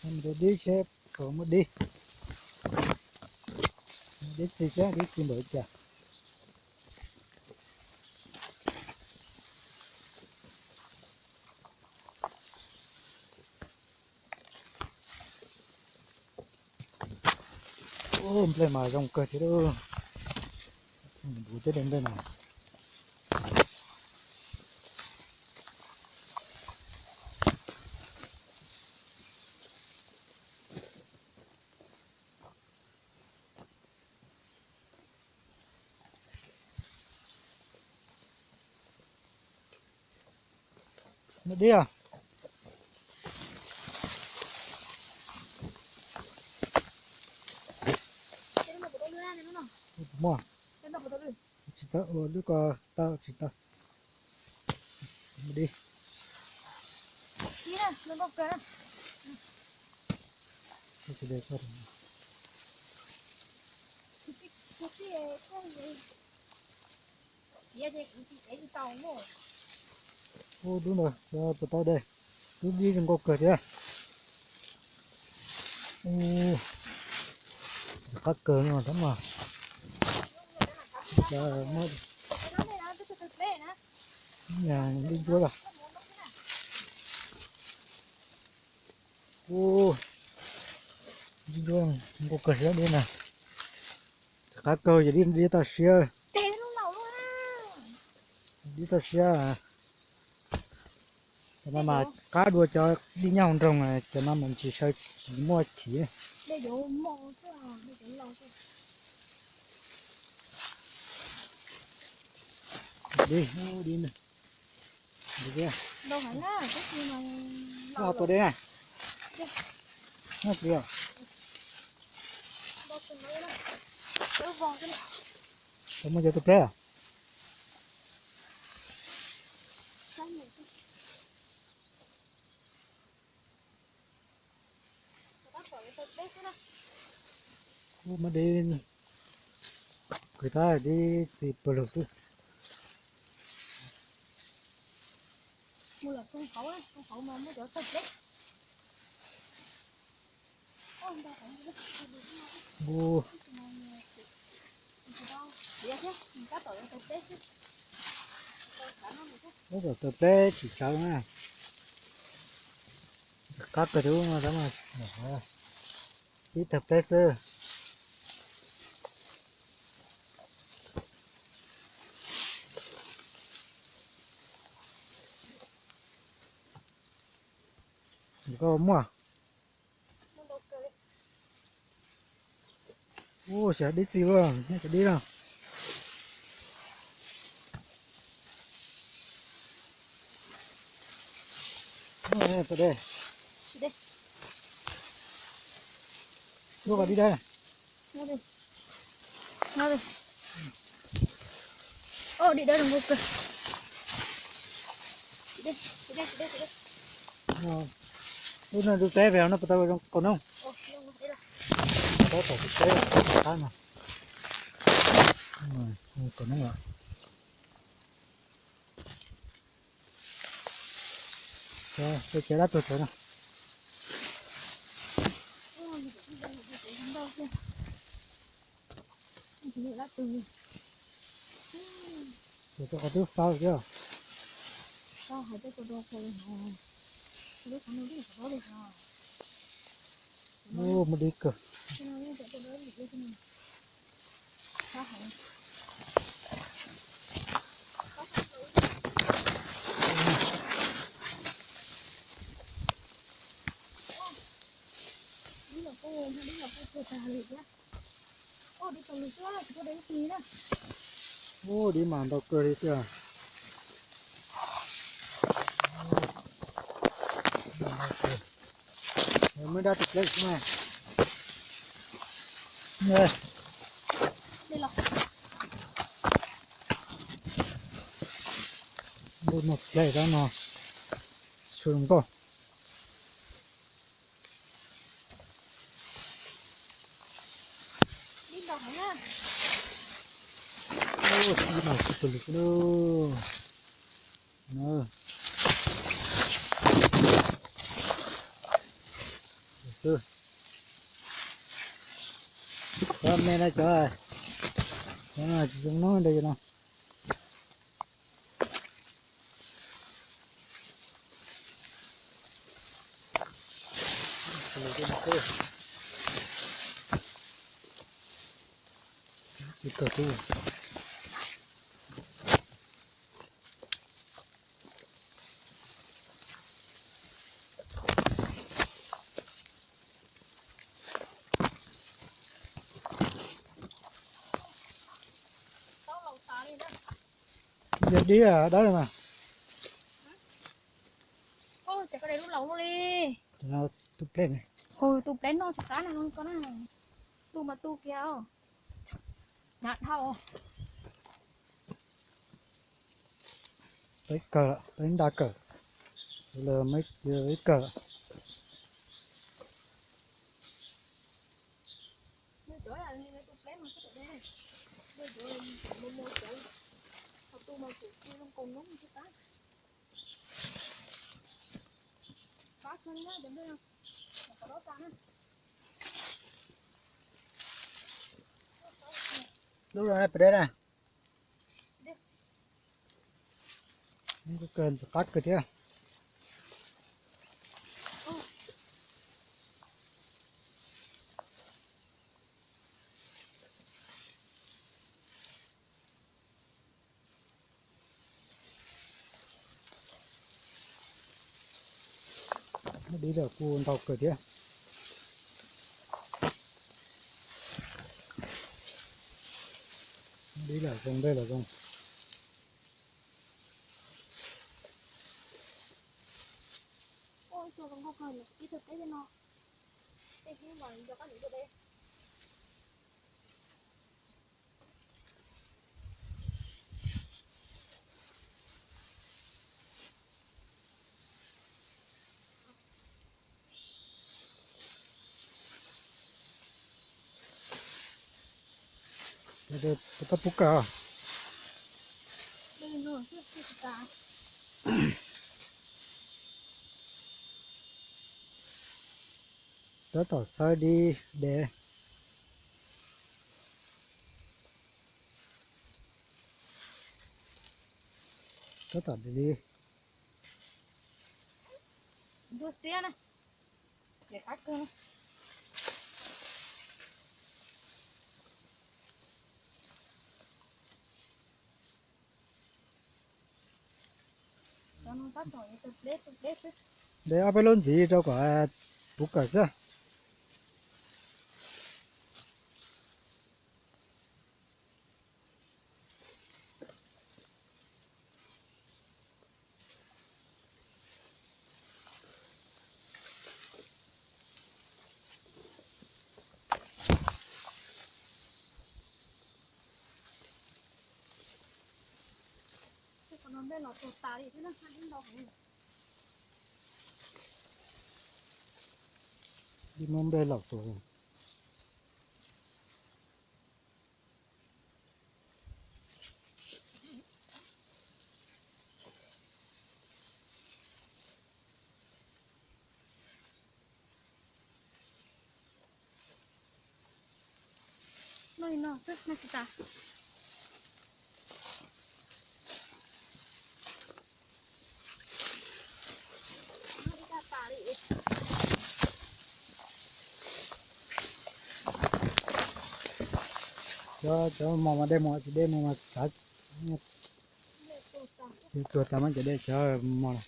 Mus dib seb puas muaj dib. Dib txiv seb dib txiv npaum li cas. Ub, nplej mas zoo kawg thiab lauj. Npuv tej nplej no. Muaj dib os. Muaj. Tsis tau ua lub ko tau tsis tau. Muaj dib. Ub, lub ntawd puas tau de, lub dib zoo nkauj kawg thiab. Ub, qab kawg no tab mas. Dib ncuab los. Ub, dib ncuab nkauj kawg thiab dib na. Qab kawg ces dib toj siab. Dib toj siab. Cov no mas qab dua cov dib nyob hauv nroog, cov no mas tsis sawv tsis muaj chim. Dib, dib, dib. Tua deb na. Noj pliag. Tau muaj cov tus pleb. Ub, muab dib kwv tab dib txiv pawg lug xwb. Ub, ub, tawg pleb tsis tsawv na. Qab kawg tus ub no tab mas ib tawg pleb xwb. Koj muaj. Ub, xyaw dib txiv luaj, nej cov dib no. Ub, tau de. Lub qhov dib dawb. Lub no tus teb pem no puas tau zoo kaus noob? Teb pem tus teb qab no. Kaus noob los. Ces dab tuag tsawv no. Ces rau qhov twb fab thiab. Ub, muaj dib kawg. Ub, dib mas ntau kawg li tiag. Muaj dab tus pleb xwb na. Ub, muaj pleb tab no. Su nkauj. Ub, dib mas tsis pawg lug xwb lauj. Cov me no cov, cov no tsis zoo noj nte no. Yog dib dawb mas. Ces koj de lub laus luaj li. Tu pleb, tu pleb noj tsis qab na, koj na. Tu mas tu kiag os. Hnav dhau. Peb kawg, peb nta kawg, lawv ib kawg. Lub no pem deb na. Kawg ntxim qab kawg thiab. Dib lawm kuj ntau kawg thiab. Dib lawm zoo, dej lawm zoo. Tab pub kawg. Tab tom xawb dib de. Tab tom de dib. Ntuj xiab na, de qab kawg na. De ob peb lub ntxiv rau kom puv kawm xwb. Dib muab nplej laum tuag. Cov, cov mos mas de mos, tsis de mos mas txav. Tuag tas mas cov de cov mos lawm.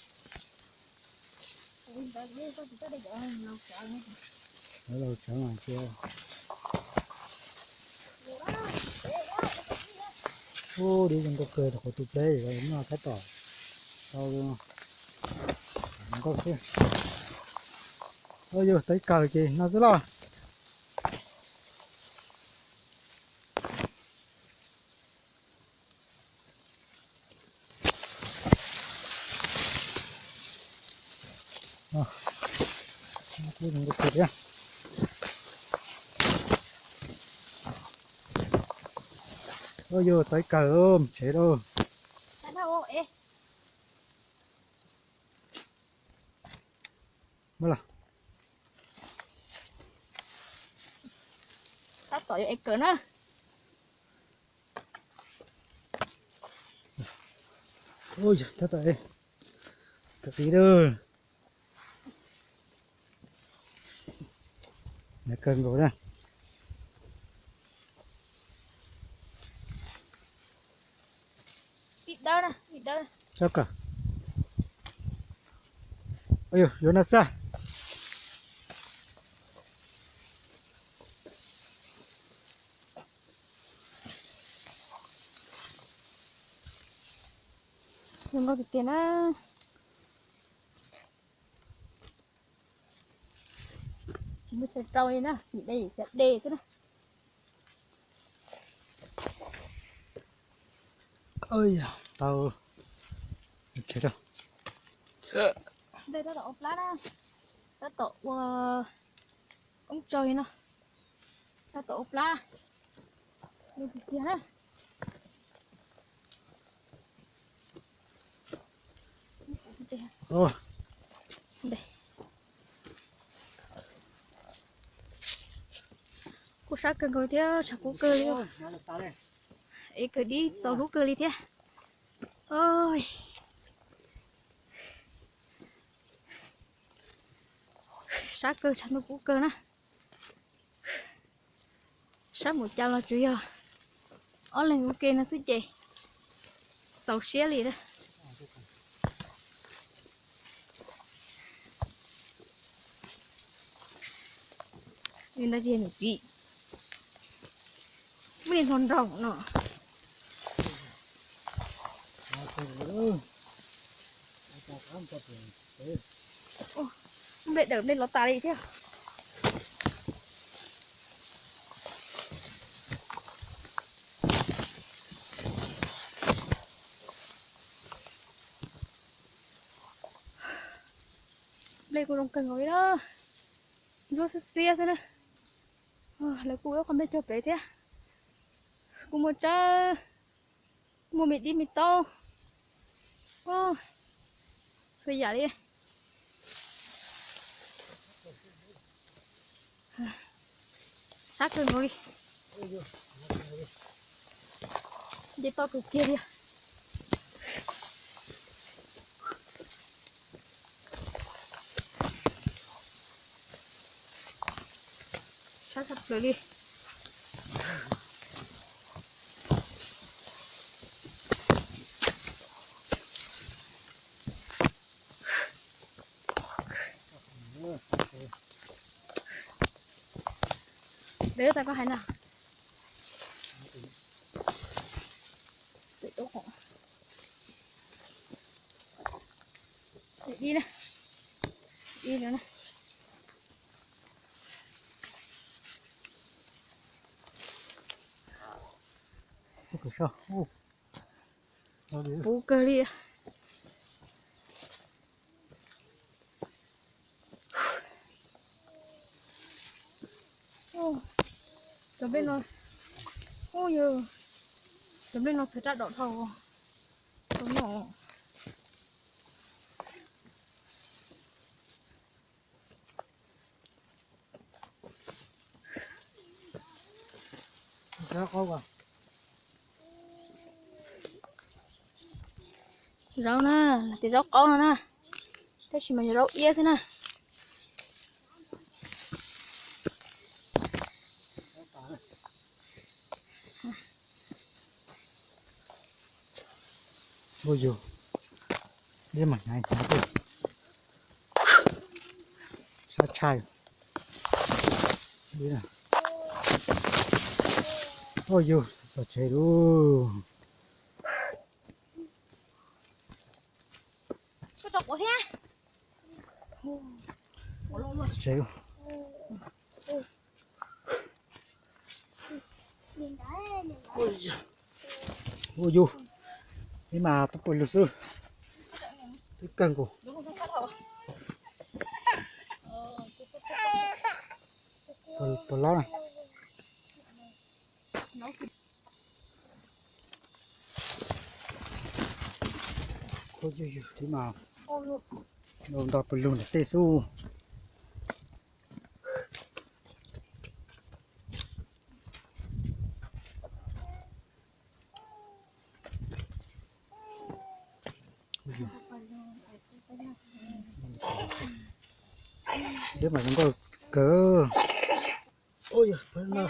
Cov laus tsawv mas cia. Ub, dib zoo nkauj kawg, qhov tu pleb noj tab tom tau zoo nkauj xwb. Ua yus teb kawg ces no xwb los. Kuj zoo nkauj kawg thiab. Ua yus teb kawg, mus tsev lauj. Muab los. Tab tom yuav ev kawm na. Tab tom ev kawm tid lawm. Kawg nkaus na. Ib dawb na, ib dawb. Sab kawg. Yuav no xwb. Zoo nkauj tiag tiag na. Tsis muaj chaw rau li na, vim dej xav de xwb na. Tau. Ntej tab tom ua plab na, tab tom ua koob tsau li no, tab tom ua plab. Tiag tiag na. Kuj sab kawg nkaus thiab, tshav kub kawg li. Ev kawm dib txaus hlub kawg li thiab. Sab kawg, tshav ntuj kub kawg na. Sab npaum cas los tsuas yog ob leeg ua ke no xwb ces txaus siab li na. Li ntawd ces niam txiv muab niag hluas nraug no. Nplej dawm nplej lov tas li thiab. Nplej kuj zoo kawg nkaus li na, ntsuab xiab xiab xwb na. Lawv kuj ua qhov nplej cog pem thiab. Kuj muaj tsawb, muaj me dib me taub, txhua yam li. Sab kawg nkaus li. Nce toj kawg kiag li. Sab tshaj plaws li. Deb tas koj hais na. Dib na, dib no na. Puv kawg li. Cov nplej no, ub yog, cov nplej no txhawv raj dom dhau. Tau noj. Zaub na, tias zaub qaub no na, tab sis mas yog zaub iab xwb na. Ua yus, liab mas hnyav hnyav tuaj, sab tshaj. Ua yus, txog tsev lauj. Tsev. Ua yus, ib mas pab pawg lug xwb, twb kawg nkaus. Pawg lob na. Khuab yug yug thiab mas, nto pawg lug ntawm tej xwb. Deb mas zoo nkauj kawg. Ua yog peb no